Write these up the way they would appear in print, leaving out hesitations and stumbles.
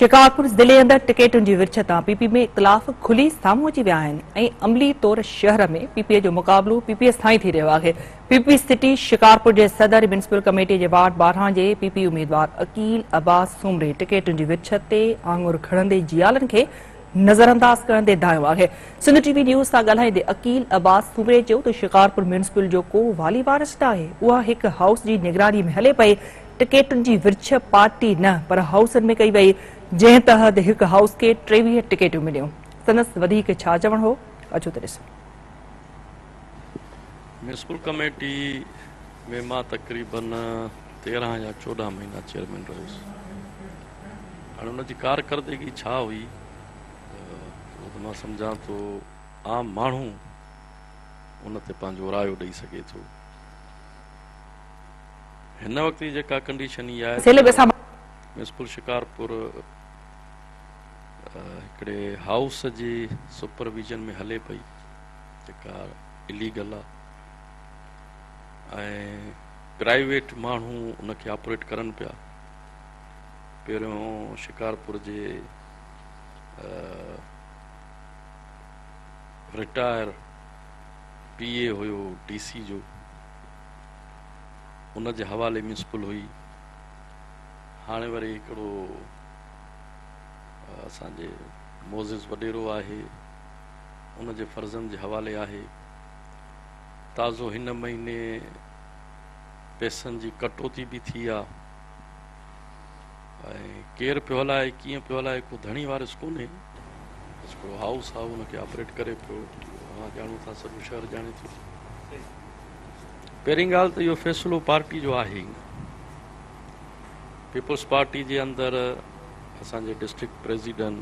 شڪارپور ضلعي اندر ٽڪيٽن جي ورڇ تان پي پي ۾ اختلاف کلي سامهون اچي ويا آهن ۽ عملي طور شهر ۾ پي پي جو مقابلو پي پي سان ئي ٿي رهيو آهي. پي پي سٽي شڪارپور جي صدر ميونسپل ڪميٽي جي وارڊ 12 جي پي پي اميدوار عقيل عباس سومري ٽڪيٽن جي ورڇ تي آڱر کڻندي جيالن کي نظرانداز ڪرڻ تي دانهيو آهي. سنڌ ٽي وي نيوز سان ڳالهائيندي عقيل عباس سومري چيو ته شڪارپور ميونسپل جو ڪو والي وارث ناهي، اها هڪ هائوس جي نگراني ۾ هلي پئي، ٽڪيٽن جي ورڇ پارٽي نه پر هائوسن ۾ ڪئي وئي، جنهن تحت هڪ هائوس کي 23 ٽڪيٽون مليون. سندس وڌيڪ ڇا چوڻ هو، اچو ته ڏسون. ميونسپل ڪميٽي ۾ مان تقريبن 13 يا 14 مهينا چيئرمين رهيس. هاڻي ان جي ڪارڪردگي ڇا هئي اهو ته مان سمجهان ٿو عام ماڻهو ان تي پنهنجو رايو ڏئي سگهي ٿو. هن وقت جي جيڪا ڪنڊيشن هي آهي ته ميونسپل شڪارپور هڪڙي هائوس جي سپرويزن ۾ هلي پئي جيڪا اليگل آهي ۽ پرائيويٽ ماڻهو ان کي آپريٽ ڪرن پيا. پهريون شڪارپور جي رٽائر پي اي هيو ڊي سي جو، ان جي حوالي ميونسپل هئي. هاڻي وري هڪڙو اسان جي معزز وڏيرو آهي ان جي فرزند جي حوالي آهي. تازو هن مهيني پئسن جي ڪٽوتي به ٿي آ ۽ ڪير پيو هلائي ڪيئن پيو هلائي ڪو ڌڻي وارث ڪونهي. بس هڪڙو هائوس آ ان کي آپريٽ ڪري پيو. اوهان ڄاڻو ٿا سڄو شهر ڄاڻي ٿو. پهرين ڳالهه ته اهو فيصلو پارٽي جو آهي ئي نه. پيپلز پارٽي جي اندر اسان جي ڊسٽرڪٽ پريزيڊنٽ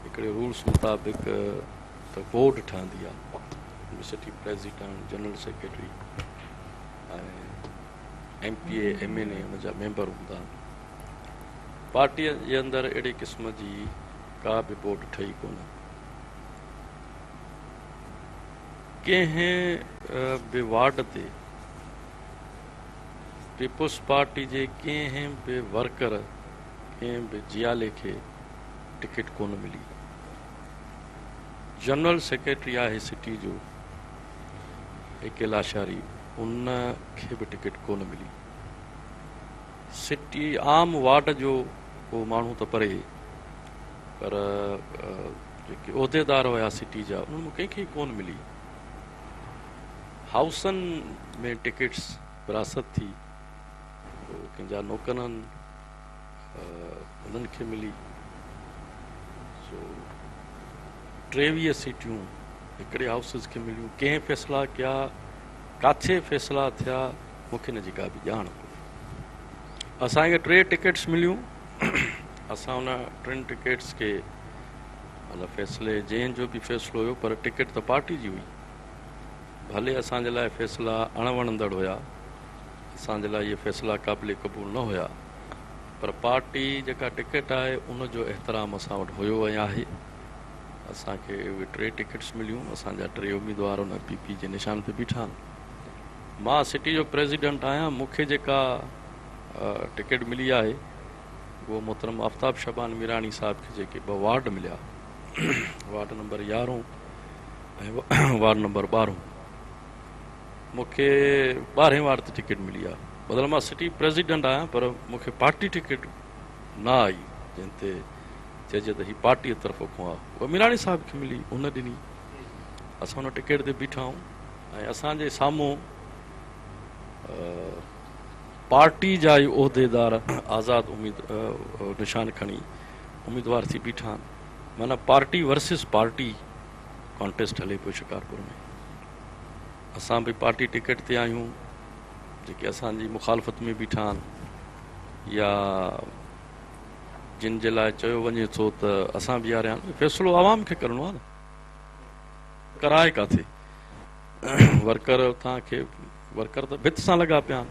هڪڙي رولس مطابق ته بورڊ ٺهندي آهي، city president, general secretary ۽ M P A, M N A ان جا ميمبر هوندا آهن. پارٽي جي اندر اهڙي قسم جي ڪا به بورڊ ٺهي ڪونه. ڪنهن به وارڊ تي پيپلز پارٽي جي ڪنهن به ورڪر، ڪنهن به جيالي کي ٽڪيٽ ڪونه ملي. جنرل سيڪريٽري آهي سٽي جو اي ڪي لاشاري ان کي به ٽڪيٽ ڪونه ملي. سٽي عام وارڊ جو ڪو ماڻهو ته پري پر جيڪي عهديدار هيا سٽي جا انهن مان ڪنهن کي ئي ڪونه ملي. هائوسن ۾ ٽڪيٽس ورهاست ٿي، پوء ڪنهن جا نوڪرن انهن کي ملي. سو 23 سيٽيون هڪڙي هائوسز کي مليون. ڪنهن فيصلا ڪيا، ڪاٿي فيصلا ٿيا، مون کي ان جي ڪا به ڄاڻ ڪونهي. اسان کي 3 ٽڪيٽس مليون. اسان ان ٽن ٽڪيٽس کي مطلب فيصلي جنهن جو به فيصلو هيو پر ٽڪيٽ ته پارٽي جي هئي، ڀلي اسان جي لاء فيصلا اڻ وڻندڙ هيا، اسان جي لاء اهي فيصلا قابل قبول نه هيا، پر پارٽي جيڪا ٽڪيٽ آهي ان جو احترام اسان وٽ هيو ۽ آهي. اسان کي اهي 3 ٽڪيٽس مليون، اسان جا 3 اميدوار ان پي پي جي نشان تي بيٺا آهن. مان سٽي جو پريزيڊنٽ آهيان، مون کي جيڪا ٽڪيٽ ملي آهي اهو محترم آفتاب شعبان ميراڻي صاحب کي جيڪي 2 وارڊ مليا، وارڊ نمبر 11 ۽ وارڊ نمبر 12، مون کي ٻارهين وارڊ تي ٽڪيٽ ملي آهي. بدل مان سٽي پريزيڊنٽ آهيان پر مون کي پارٽي ٽڪيٽ نه آئي جنهن تي چئجي ته هي پارٽيء طرف کان آهي. اها ميراڻي صاحب کي ملي، ان ڏني، اسان ان ٽڪيٽ تي بيٺا آهيون ۽ اسان جي سامهون پارٽي جا ئي عهديدار آزاد اميد نشان کڻي اميدوار ٿي بيٺا آهن. معنيٰ پارٽي ورسز پارٽي ڪانٽيسٽ هلي پيو شڪارپور ۾. اسان به پارٽي ٽڪيٽ تي آهيون، جيڪي اسان جي مخالفت ۾ بيٺا آهن يا جن جي لاء چيو وڃي ٿو ته اسان بيهاريا آهن، فيصلو عوام کي ڪرڻو آهي نه. ڪرائي ڪاٿي ورڪر اتان کي ورڪر ته ڀت سان لڳا پيا آهن،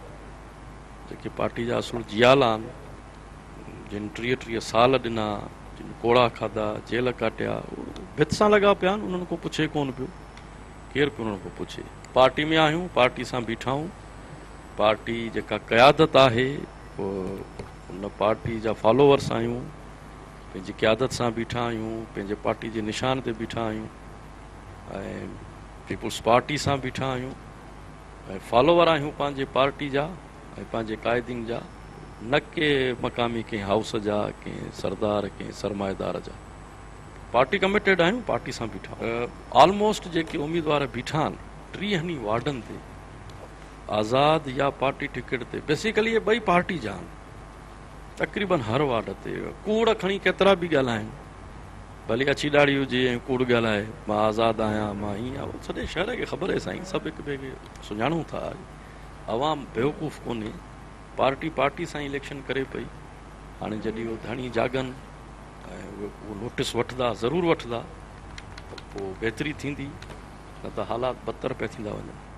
جيڪي پارٽي جا اصل جيالا آهن، جن 30 30 سال ڏنا، جن ڪوڙا کاڌا، جيل ڪاٽيا، ڀت سان لڳا پيا آهن، انهن کو پڇي ڪونه پيو، ڪير پيو انهن کو پڇي. پارٽي ۾ آهيون، پارٽي سان بيٺا آهيون، پارٽي جيڪا قيادت آهي ان پارٽي جا فالوورس آهيون. پنهنجي قيادت سان بيٺا آهيون، پنهنجي پارٽي جي نشان تي بيٺا آهيون ۽ پيپلز پارٽي سان بيٺا آهيون ۽ فالوور آهيون پنهنجي پارٽي جا ۽ پنهنجي قائدين جا، نه ڪي مقامي ڪنهن هائوس جا، ڪنهن سردار، ڪنهن سرمائيدار جا. پارٽي ڪميٽيڊ آهيون، پارٽي سان بيٺا آهيون. آلموسٽ جيڪي اميدوار بيٺا آهن ٽيهن ئي وارڊن تي آزاد يا پارٽي ٽڪيٽ تي، بيسيڪلي اهي ٻئي پارٽي جا آهن. تقريبن هر وارڊ تي ڪوڙ کڻي ڪيترا به ڳالهائين، ڀلي اڇي ڏاڙهي هجي ۽ ڪوڙ ڳالهائي مان آزاد آهيان مان هيئن آهيان، سڄي شهر کي خبر آهي سائين، سڀ هڪ ٻئي کي سڃاڻون ٿا، عوام بيوقوف ڪونهي، پارٽي پارٽي سان اليڪشن ڪري پئي، هاڻي جڏهن اهي ڌڻي جاڳن ۽ اهي نوٽس وٺندا ضرور وٺندا ته پوء بهتري ٿيندي، نه ته حالات بدتر پيا ٿيندا وڃن.